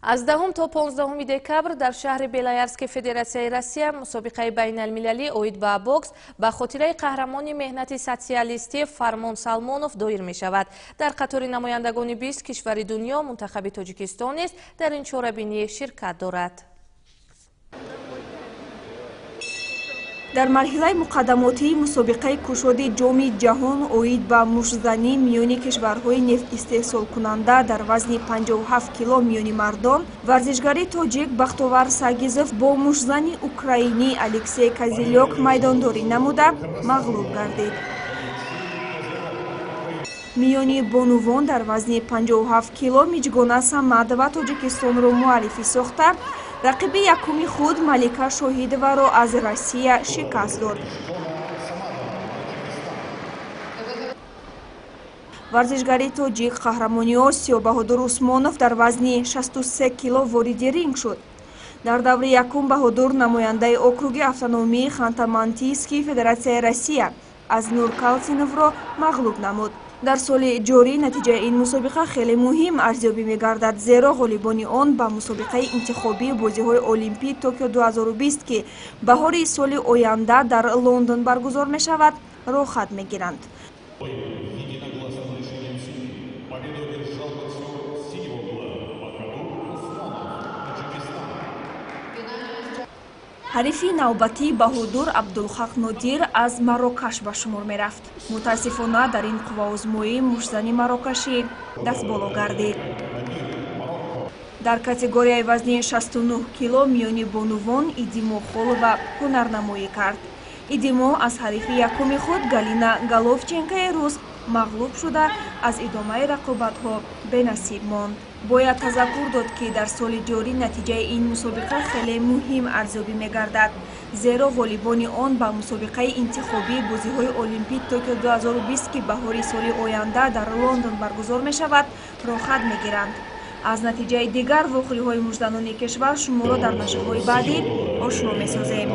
Аз 10 то 15 декабр дар шаҳри Белоярски Федератсияи Россия мусобиқаи байналмилалӣ оид ба бокс ба хотираи қаҳрамони меҳнати социалистӣ Фармон Салмонов доир мешавад. Дар қатори намояндагони 20 кишвари дунё мунтахаби Тоҷикистон низ дар ин чорабинӣ ширкат дорад. Дар марҳилаи муқаддамотии мусобиқаи кушоди ҷоми ҷаҳон оид ба муштзанӣ миёни кишварҳои нефтистеҳсолкунанда дар вазни 57 кило миёни мардон, варзишгари тоҷик Бахтовар Сагизов бо муштзани украинӣ Алексей Козилёк майдондорӣ намуда мағлуб гардид. Миёни бонувон дар вазни 57 кило Миҷгона Самадова Тоҷикистонро муаррифӣ сохта, рақиби якуми худ Малика Шоҳидоваро аз Россия шикаст дод. Варзишгари тоҷик қаҳрамони Осиё Баҳодур Усмонов дар вазни 63 кило вориди ринг шуд. Дар даври якум Баҳодур намояндаи округи автономии Ханта-Мантийский Федератсияи Россия аз Нур Калтиновро мағлуб намуд. Дар соли ҷорӣ натиҷаи ин мусобиқа хеле муҳим арзёбӣ мегардад, зеро ғолибони он ба мусобиқаи интихобии бозиҳои Олимпии Токио 2020, ки баҳори соли оянда дар Лондон баргузор мешавад, роҳхат мегиранд. Ҳарифи навбатии Баҳодур Абдулҳақ Нодир аз Марокаш ба шумор мерафт. Мутаассифона, дар ин қувваозмоӣ муштзани марокашӣ дастболо гардид. Дар категорияи вазни 69 кило миёни бонувон Идимо Холова ҳунарнамоӣ кард. Идимо аз ҳарифи якуми худ Галина Головченкои рус мағлуб шуда, аз идомаи рақобатҳо бенасиб монд. Бояд тазаккур дод, ки дар соли ҷорӣ натиҷаи ин мусобиқа хеле муҳим арзёбӣ мегардад, зеро ғолибони он ба мусобиқаи интихобии бозиҳои Олимпии Токио 2020, ки баҳори соли оянда дар Лондон баргузор мешавад, роҳхат мегиранд. Аз натиҷаи дигар вохӯриҳои муштзанони кишвар шуморо дар нашрҳои баъдӣ ошно месозем.